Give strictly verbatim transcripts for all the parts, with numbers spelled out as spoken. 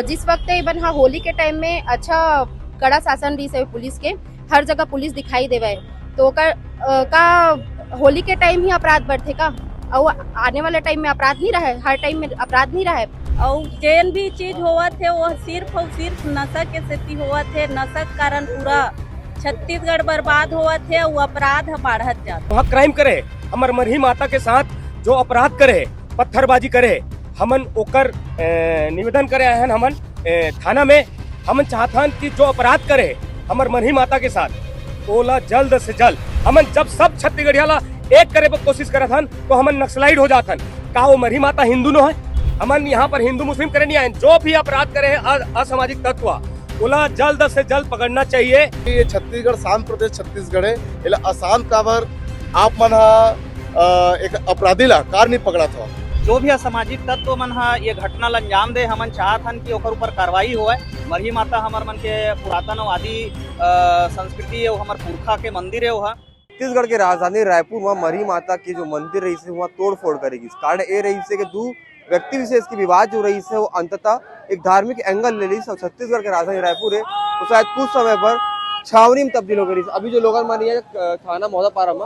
जिस वक्त ये बन हा होली के टाइम में अच्छा कड़ा शासन रहिस हे पुलिस के, हर जगह पुलिस दिखाई देवे, तो ओकर, अ, का होली के टाइम ही अपराध बढ़थे का? अउ आने वाले टाइम में अपराध नहीं रहे, हर टाइम में अपराध नहीं रहे। अउ जेन भी चीज होवत हे, वो सिर्फ अउ सिर्फ नशा के सेती होवत हे। नशा के कारण पूरा छत्तीसगढ़ बर्बाद होवत हे, अउ अपराध ह बाढ़त जात। वहाँ क्राइम करे, हमर मरही माता के साथ जो अपराध करे, पत्थरबाजी करे, हमन ओकर, ए, निवेदन करे आए हन हमन, ए, थाना में। हमन चाहत हन कि जो अपराध करे हमर मरही माता के साथ, ओला जल्द से जल्द। हमन जब सब छत्तीसगढ़िया ला एक करे बर कोशिश करत हन, तो हमन नक्सलाइट हो जात हन। का वो मरही माता हिंदू नो है? हमन यहाँ पर हिंदू मुस्लिम करे नहीं आए। जो भी अपराध करे है अ-, असामाजिक तत्व, ओला जल्द से जल्द पकड़ना चाहिए। ये छत्तीसगढ़ शांत प्रदेश छत्तीसगढ़ है, एला अशांत काबर आप मन हा, अ, एक अपराधी ला कार नहीं पकड़त हो? जो भी असामाजिक तत्व मन हा ये घटना ला अंजाम दे, हमन चाहत हन कि ओकर ऊपर कार्रवाई होवय। मरही माता हमर मन के पुरातन अउ आदि, अ, संस्कृति हे, वो हमर पुरखा के मंदिर हे, वो हा। छत्तीसगढ़ के राजधानी रायपुर म मरही माता के जो मंदिर रहिस हे, वहाँ तोड़फोड़ करे गिस। कारण ए रहिस हे कि दू व्यक्ति विशेष के विवाद जो रहिस हे, वो अंततः एक धार्मिक एंगल ले लिस अउ छत्तीसगढ़ के राजधानी रायपुर हे, वो शायद कुछ समय बर छावनी में तब्दील हो गे रहिस। अभी जो लोगन मन हे, अ, थाना मौदापारा म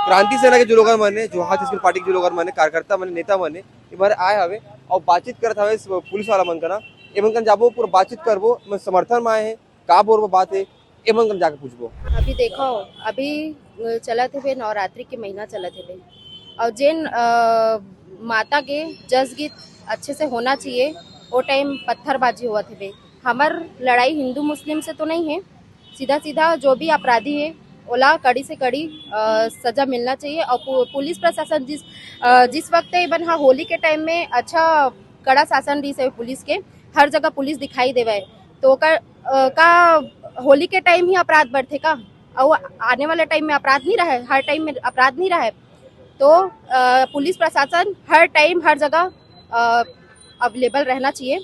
क्रांति सेना के जो लोगन मन हे, जोहार छत्तीसगढ़ पार्टी के जो लोगन मन हे, कार्यकर्ता मन हे, नेता मन हे, ये बर आए हवे अउ बातचीत करत हवे इस पुलिस वाला मन करा। ये मन कन जाबो, पूरा बातचीत करबो, मैं समर्थन में आए हे, का बोलबो बात हे, ये मन कन जाके पूछबो। अभी देखो, अभी चलत हवे, नवरात्रि के महीना चलत हवे, अउ जेन, अ, माता के जस गीत अच्छे से होना चाहिए, वो टाइम पत्थरबाजी होवत हवे। हमर लड़ाई हिंदू मुस्लिम से तो नहीं है, सीधा सीधा जो भी अपराधी है, ओला कड़ी से कड़ी, अ, सजा मिलना चाहिए। और पु-, पुलिस प्रशासन जिस, अ, जिस वक्त ये बन हा होली के टाइम में अच्छा कड़ा शासन रहिस हे पुलिस के, हर जगह पुलिस दिखाई देवे, तो ओकर, अ, का होली के टाइम ही अपराध बढ़थे का? अउ आने वाले टाइम में अपराध नहीं रहे, हर टाइम में अपराध नहीं रहे, तो, अ, पुलिस प्रशासन हर टाइम हर जगह, अ, अवेलेबल रहना चाहिए।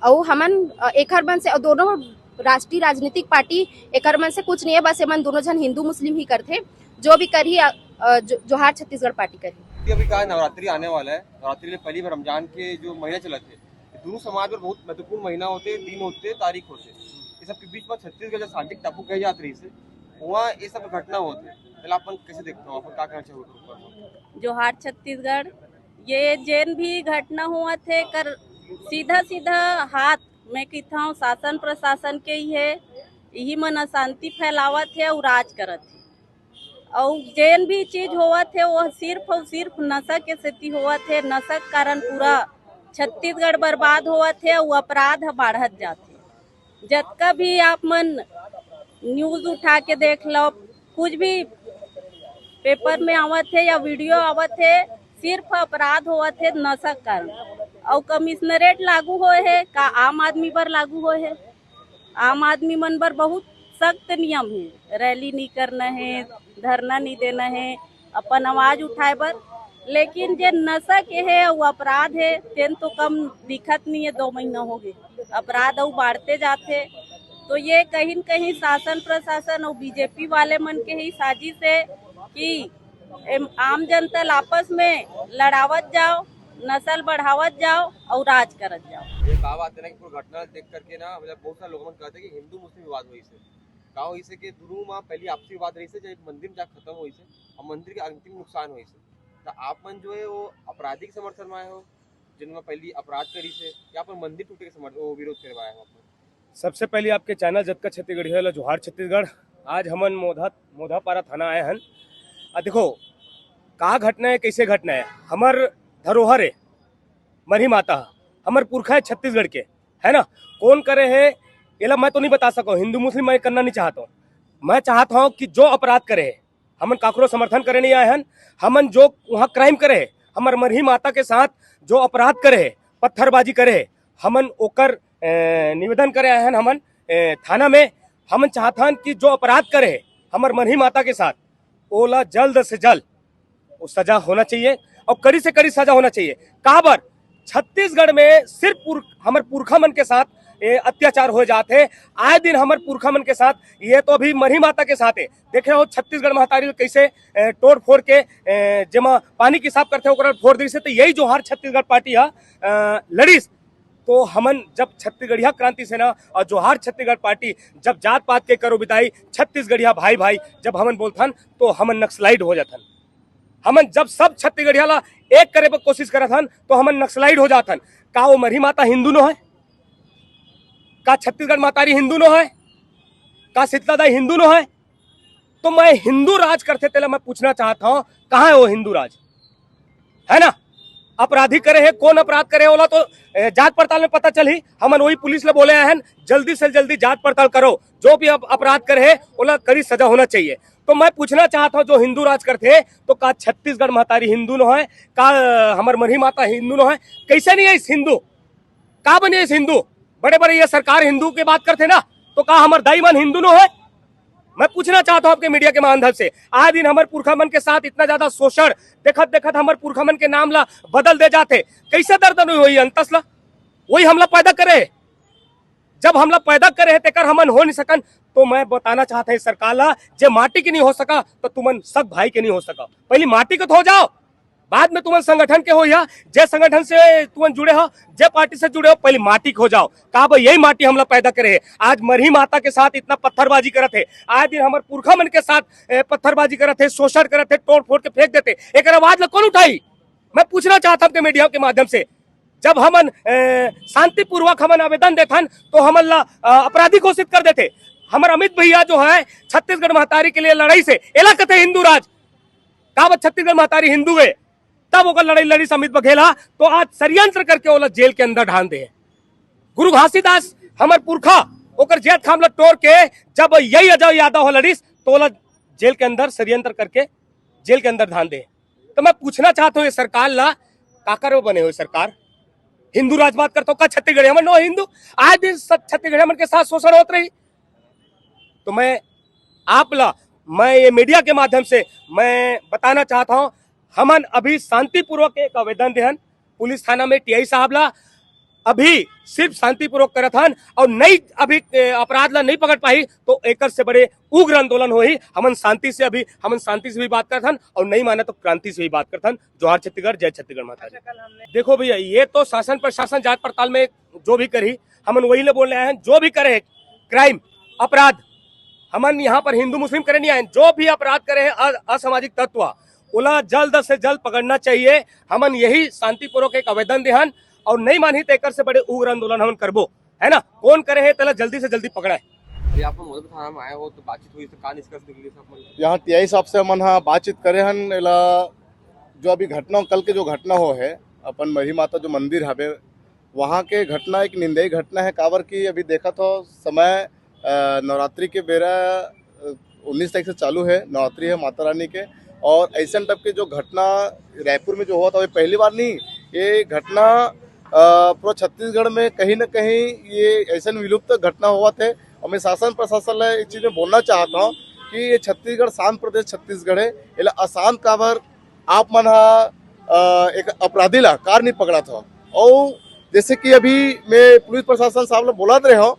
अउ हमन, अ, एकर मन से, अउ दोनों राष्ट्रीय राजनीतिक पार्टी एकर मन से कुछ नहीं है, बस एमन दोनों झन हिंदू मुस्लिम ही करथे। जो भी करही, अ, अ, जो, जोहार छत्तीसगढ़ पार्टी करही। अभी का है, नवरात्रि आने वाला है, नवरात्रि ले पहली बार रमजान के जो महीना चलत है, दोनों समाज में बहुत महत्वपूर्ण महीना होते, दिन होते, तारीख होते। ये सब के बीच में छत्तीसगढ़ जो सांडिक टापू कहे जात रही से, वहाँ ये सब घटना होते, पहले आप मन कैसे देखते हो, आप मन का कहना चाहोगे ऊपर? जोहार छत्तीसगढ़। ये जेन भी घटना होवत हे, कर सीधा सीधा हाथ मैं किथाऊं शासन प्रशासन के ही है, यही मन अशांति फैलावत हे अउ राज करत हे। अउ जेन भी चीज होवत हे, वो सिर्फ अउ सिर्फ नशा के सेती होवत हे। नशा के कारण पूरा छत्तीसगढ़ बर्बाद होवत हे अउ अपराध ह बाढ़त जात हे। जतका भी आप मन न्यूज उठा के देख लो, कुछ भी पेपर में आवत हे या वीडियो आवत हे, सिर्फ अपराध होवत हे नशा के कारण। अउ कमिश्नरेट लागू होए हे, का आम आदमी बर लागू होए हे? आम आदमी मन बर बहुत सख्त नियम हे, रैली नहीं करना हे, धरना नहीं देना हे, अपन आवाज उठाए बर। लेकिन जे नशा के हे अउ अपराध हे, तेन तो कम दिखत नहीं हे, दो महीना हो गए, अपराध अउ बाढ़ते जात हे। तो ये कहीं न कहीं शासन प्रशासन अउ बीजेपी वाले मन के ही साजिश हे कि एम-, आम जनता ल आपस में लड़ावत जाओ, नस्ल बढ़ावत जाओ अउ राज करत जाओ। ये का बात है ना कि पूरा घटना देख करके ना, मतलब, बहुत सारे लोग मन कहते हैं कि हिंदू मुस्लिम विवाद होइस हे। का होइस हे कि दोनों में पहली आपसी विवाद रहिस हे, जब मंदिर में जाके खत्म होइस हे और मंदिर के अंतिम नुकसान होइस हे, तो आप मन जो है वो अपराधी के समर्थन में आए हो, जिनमें पहली अपराध करिस हे, या अपन मंदिर टूटे के समर्थन, वो विरोध करवाए हो आप मन? सबसे पहले आपके चैनल जतका छत्तीसगढ़ी होला, जोहार छत्तीसगढ़। आज हमन मोधा, मोधापारा थाना आए हन। आ देखो, का घटना है, कैसे घटना है, हमर धरोहर है, मरही माता ह, हमर पुरखा है छत्तीसगढ़ के, है ना? कौन करे है, एला मैं तो नहीं बता सको, हिंदू मुस्लिम मैं करना नहीं चाहता हूँ। मैं चाहता हूँ कि जो अपराध करे है, हमन काकरो समर्थन करे नहीं आए हन। हमन जो वहाँ क्राइम करे है, हमर मरही माता के साथ जो अपराध करे है, पत्थरबाजी करे है, हमन ओकर, ए, निवेदन करे आए हन हमन, ए, थाना में। हमन चाहत हन कि जो अपराध करे है हमर मरही माता के साथ, ओला जल्द से जल्द वो सजा होना चाहिए और कड़ी से कड़ी सजा होना चाहिए। काबर छत्तीसगढ़ में सिर्फ पुर-, हमर पुरखा मन के साथ ये अत्याचार हो जात है, आए दिन हमर पुरखा मन के साथ। ये तो अभी मरही माता के साथ है, देख रहे हो छत्तीसगढ़ महतारी ल कैसे, ए, तोड़ फोड़ के, ए, जेमा पानी के हिसाब करते ओकरा फोड़ दिस हे। तो यही जोहार छत्तीसगढ़ पार्टी ह, अ, लड़िस तो हमन जब छत्तीसगढ़िया क्रांति सेना और जोहार छत्तीसगढ़ पार्टी जब जात पात के करो बिदाई, छत्तीसगढ़िया भाई भाई जब हमन बोलथन, तो हमन नक्सलाइट हो जाथन। हमन जब सब छत्तीसगढ़िया ला एक करे बर कोशिश करत हन, तो हमन नक्सलाइट हो जात हन। का वो मरही माता हिंदू नो है? का छत्तीसगढ़ महतारी हिंदू नो है? का शीतला दाई हिंदू नो है? तो मैं हिंदू राज करथे तेला मैं पूछना चाहत हूँ, कहाँ है वो हिंदू राज? है ना? अपराधी करे है, कौन अपराध करे है, ओला तो ए, जांच पड़ताल में पता चलही। हमन वही पुलिस ला बोले हैं, जल्दी से जल्दी जांच पड़ताल करो, जो भी अप, अपराध करे है, ओला कड़ी सजा होना चाहिए। तो मैं पूछना चाहत हूँ, जो हिंदू राज करथे, तो का छत्तीसगढ़ महतारी हिंदू नो है? का अ, हमर मरही माता हिंदू नो है? कैसे नहीं है इस हिंदू? का बने इस हिंदू? बड़े बड़े ये सरकार हिंदू के बात करथे ना, तो का हमर दाई मन हिंदू नो है? मैं पूछना चाहता हूँ आपके मीडिया के माध्यम से, आए दिन हमर पुरखा मन के साथ इतना ज्यादा शोषण देखत देखत हमर पुरखा मन के नाम ला बदल दे जाथे, कैसे दर्द नहीं होई अंतस ला? वही हमला पैदा करे है। जब हमला पैदा करे है, तेकर हमन हो नहीं सकन, तो मैं बताना चाहता हूँ सरकार ला, जे माटी के नहीं हो सका, तो तुमन सग भाई के नहीं हो सका। पहली माटी के तो हो जाओ, बाद में तुमन संगठन के हो या जे संगठन से तुमन जुड़े हो, जे पार्टी से जुड़े हो, पहली माटी के हो जाओ। का भाई यही माटी हमला पैदा करे है? आज मरही माता के साथ इतना पत्थरबाजी करत है, आए दिन हमर पुरखा मन के साथ ए, पत्थरबाजी करत है, शोषण करत है, तोड़ फोड़ के फेंक देते, एक आवाज ला कौन उठाई? मैं पूछना चाहता हूँ आपके मीडिया के माध्यम से, जब हमन ए, शांतिपूर्वक हमन आवेदन देथन, तो हमन ला अ, अपराधी घोषित कर देथे। हमर अमित भैया जो है छत्तीसगढ़ महतारी के लिए लड़ाई से एला कथे हिंदू राज। का बा छत्तीसगढ़ महतारी हिंदू है? तब ओकर लड़ाई लड़ी अमित बघेल हा, तो आज षड्यंत्र करके ओला जेल के अंदर ढाल दे। गुरु घासीदास हमर पुरखा ओकर जेठ खाम ला टोर के जब यही अजय यादव हो लड़िस, तो ओला जेल के अंदर षड्यंत्र करके जेल के अंदर ढाल दे। तो मैं पूछना चाहता हूँ ये सरकार ला, काकर वो बने हुए सरकार? हिंदू राज बात करता हूँ का छत्तीसगढ़ हमर नो हिंदू? आज दिन छत्तीसगढ़ हमन के साथ शोषण होत रही। तो मैं आप ला, मैं ये मीडिया के माध्यम से मैं बताना चाहता हूँ, हमन अभी शांतिपूर्वक एक आवेदन देहन पुलिस थाना में टीआई साहब ला, अभी सिर्फ शांतिपूर्वक करत हन और नई अभी ए, अपराध ला नहीं पकड़ पाही, तो एकर से बड़े उग्र आंदोलन होही। हमन शांति से अभी हमन शांति से भी बात करत हन और नहीं माने तो क्रांति से भी बात करत हन। जोहार छत्तीसगढ़, जय छत्तीसगढ़ माता दी। देखो भैया, ये तो शासन प्रशासन जांच पड़ताल में जो भी करही, हमन वही ले बोलने आए हैं। जो भी करे क्राइम, अपराध, हमन यहाँ पर हिंदू मुस्लिम करे नहीं आए हैं। जो भी अपराध करे है अ- असामाजिक तत्व, ओला जल्द से जल्द पकड़ना चाहिए। हमन यही शांतिपूर्वक एक आवेदन देहन और नहीं मानही तो एकर से बड़े उग्र आंदोलन हमन करबो, है ना? कौन करे है तेला जल्दी से जल्दी पकड़ाए। अभी आप मोहदर थाना में आए हो तो बातचीत हुई तो का निष्कर्ष निकली सब? यहाँ टीआई साहब से हमन हा बातचीत करे हन एला, जो अभी घटना कल के जो घटना हो है अपन मरही माता जो मंदिर हवे वहाँ के घटना एक निंदनीय घटना है। काबर कि अभी देखत हो समय अ, नवरात्रि के बेरा अ, उन्नीस तारीख से चालू है, नवरात्रि है माता रानी के। और ऐसन टाइप के जो घटना रायपुर में जो हुआ था वो पहली बार नहीं, ये घटना अ, पूरा छत्तीसगढ़ में कहीं ना कहीं ये ऐसन विलुप्त घटना हुआ थे। और मैं शासन प्रशासन ला एक चीज में बोलना चाहता हूँ कि ये छत्तीसगढ़ शांत प्रदेश छत्तीसगढ़ है, एला अशांत काबर आप मन हा अ, एक अपराधी ला कार नहीं पकड़ा था। और जैसे कि अभी मैं पुलिस प्रशासन साहब लोग बोलत रहे हो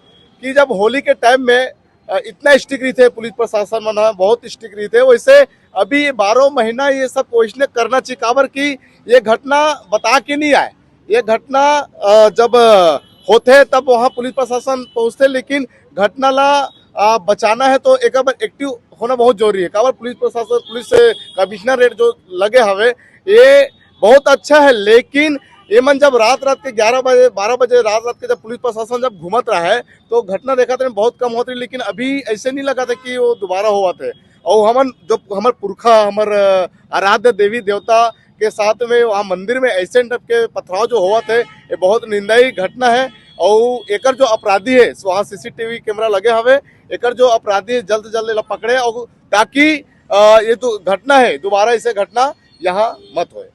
कि जब होली के टाइम में अ, इतना स्ट्रिक्ट रही थे पुलिस प्रशासन मन हा, बहुत स्ट्रिक्ट रही थे। वैसे अभी ये बारह महीना ये सब कोशिश ने करना चाहिए, काबर कि ये घटना बता के नहीं आए। ये घटना अ, जब अ, होते तब वहाँ पुलिस प्रशासन पहुँचते, लेकिन घटना ला अ, बचाना है तो एक बार एक्टिव होना बहुत जरूरी है। काबर पुलिस प्रशासन, पुलिस से कमिश्नरेट जो लगे हवे, ये बहुत अच्छा है, लेकिन ये मन जब रात रात के ग्यारह बजे, बारह बजे रात रात के जब पुलिस प्रशासन जब घूमत रहा है तो घटना देखा था बहुत कम होती, लेकिन अभी ऐसे नहीं लगा था कि वो दोबारा हुआ था। और हमन जो हमर पुरखा, हमर अ, आराध्य देवी देवता के साथ में वहाँ मंदिर में ऐसे टाइप के पथराव जो हुआ थे, ये बहुत निंदनीय घटना है। और एकर जो अपराधी है, वहाँ सीसीटीवी कैमरा लगे हवे, एकर जो अपराधी है जल्द से जल्द एला पकड़े और ताकि अ, ये तो घटना है, दोबारा ऐसे घटना यहाँ मत होए।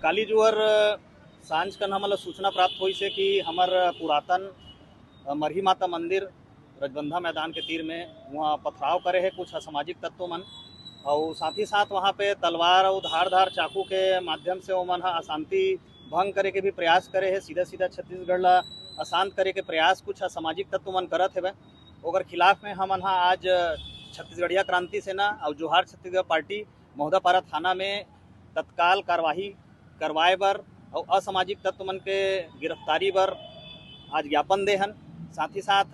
काली जुवर सांझ कन हमन ला सूचना प्राप्त होइस हे कि हमर पुरातन अ, मरही माता मंदिर रजबंधा मैदान के तीर में वहाँ पथराव करे हे कुछ असामाजिक तत्व मन, और साथ ही साथ वहाँ पे तलवार और धारदार चाकू के माध्यम से ओमन ह अशांति भंग करे के भी प्रयास करे हे, सीधा सीधा छत्तीसगढ़ ला अशांत करे के प्रयास कुछ असामाजिक तत्व मन करत हेवय। ओकर खिलाफ में हमन ह आज छत्तीसगढ़िया क्रांति सेना और जोहार छत्तीसगढ़ पार्टी महोदापारा थाना में तत्काल कार्यवाही करवाए बर और असामाजिक तत्व मन के गिरफ्तारी बर आज ज्ञापन दे हन। साथ ही साथ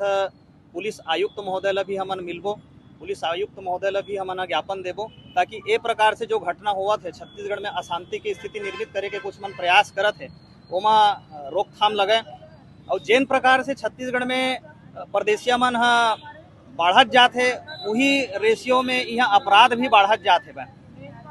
पुलिस आयुक्त महोदय ला भी हमन मिलबो, पुलिस आयुक्त महोदय ला भी हमन ज्ञापन देबो, ताकि ए प्रकार से जो घटना होवत हे, छत्तीसगढ़ में अशांति की स्थिति निर्मित करे के कुछ मन प्रयास करत हे, ओमा रोकथाम लगे। और जेन प्रकार से छत्तीसगढ़ में परदेसिया मन ह बाढ़त जात हे, उही रेशियो में यहाँ अपराध भी बाढ़त जात हे।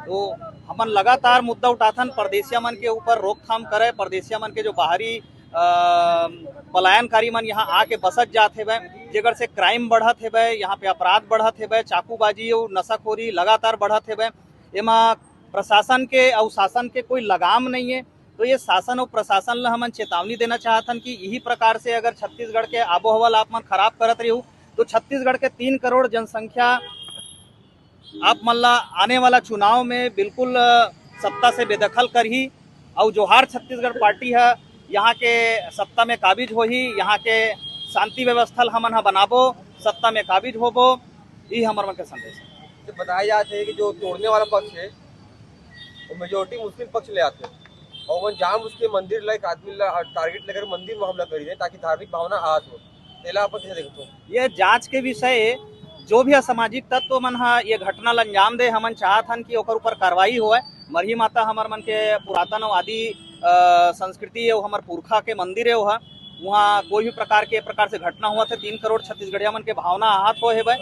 तो हमन लगातार मुद्दा उठाथन, परदेसिया मन के ऊपर रोकथाम करे, परदेसिया मन के जो बाहरी अ, पलायनकारी मन यहाँ आके बसत जात हेबे, जेकर से क्राइम बढ़त हेबे, यहाँ पे अपराध बढ़त हेबे, चाकूबाजी अउ नशाखोरी लगातार बढ़त हेबे। एमा प्रशासन के अउ शासन के कोई लगाम नहीं है। तो ये शासन अउ प्रशासन ला हमन चेतावनी देना चाहत हन कि यही प्रकार से अगर छत्तीसगढ़ के आबोहवा ला आप मन खराब करत रहिहू, तो छत्तीसगढ़ के तीन करोड़ जनसंख्या आप मन ला आने वाला चुनाव में बिल्कुल, अ, सत्ता से बेदखल करही। अउ जोहार छत्तीसगढ़ पार्टी ह यहाँ के सत्ता में काबिज होही, यहाँ के शांति व्यवस्था ल हमन ह बनाबो, सत्ता में काबिज होबो, ई हमर मन के संदेश है। तो बताया जाता है कि जो तोड़ने वाला पक्ष है, वो मेजोरिटी मुस्लिम पक्ष ले आते हैं और वो जान उसके मंदिर ला, एक आदमी ला टारगेट लेकर मंदिर में हमला करी दे, ताकि धार्मिक भावना आहत हो। तेला आप कैसे देखते हो? ये जांच के विषय है। जो भी असामाजिक तत्व मन ह ये घटना ल अंजाम दे, हमन चाहत हन कि ओकर ऊपर कार्रवाई होए। मरही माता हमर मन के पुरातन अउ आदि, अ, संस्कृति है, वो हमर पुरखा के मंदिर है, वो ह। वहाँ कोई भी प्रकार के, प्रकार से घटना हुआ थे, तीन करोड़ छत्तीसगढ़िया मन के भावना आहत हो हेबे।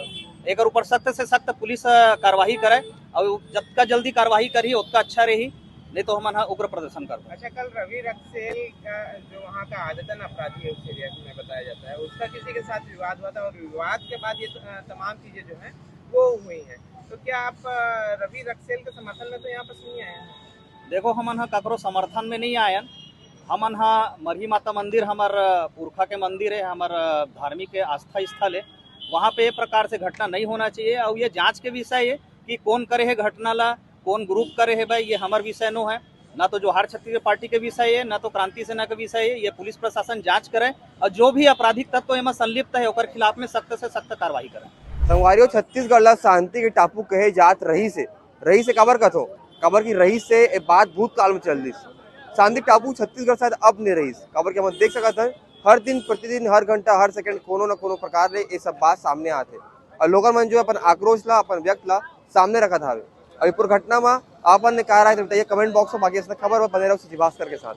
एकर ऊपर सख्त से सख्त पुलिस, अ, कार्रवाई करे, और जतका जल्दी कार्रवाई करही, ओतका अच्छा रही, नहीं तो हमन ह उग्र प्रदर्शन करबो। अच्छा, कल रवि रक्सेल का, जो वहाँ का आदतन अपराधी है उस एरिया में बताया जाता है, उसका किसी के साथ विवाद हुआ था और विवाद के बाद ये त-, अ, तमाम चीजें जो हैं वो हुई हैं। तो क्या आप, अ, रवि रक्सेल के समर्थन में तो यहाँ पास नहीं आए हैं? देखो, हमन ह काकरो समर्थन में नहीं आयन। हमन ह मरही माता मंदिर हमर, अ, पुरखा के मंदिर है, हमर, अ, धार्मिक आस्था स्थल है, वहाँ पे ये प्रकार से घटना नहीं होना चाहिए। और ये जांच के विषय है कि कौन करे है घटना ला, कौन ग्रुप करे है भाई, ये हमर विषय नो है, ना तो जोहार छत्तीसगढ़ पार्टी के विषय है, ना तो क्रांति सेना के विषय है। ये पुलिस प्रशासन जांच करे और जो भी आपराधिक तत्व एमा संलिप्त है, ओकर खिलाफ में सख्त से सख्त कार्रवाई करे। संगवारी हो, छत्तीसगढ़ ला शांति के टापू कहे जात रहिस हे। रहिस हे काबर कथो? काबर कि रहिस हे, ए बात भूतकाल में चल दिस। शांति टापू छत्तीसगढ़ शायद अब नहीं रहिस, काबर कि हमन देख सकत हन, हर दिन प्रतिदिन, हर घंटा, हर सेकंड कोनो न कोनो प्रकार ले ये सब बात सामने आत हे। और लोगन मन जो अपन आक्रोश ला, अपन व्यक्त ला सामने रखत हावे। और ये पूरा घटना मा आपन ने का राय, तो बताइए कमेंट बॉक्स में। बाकी ऐसा खबर बर बने रहो सचिन भास्कर के साथ।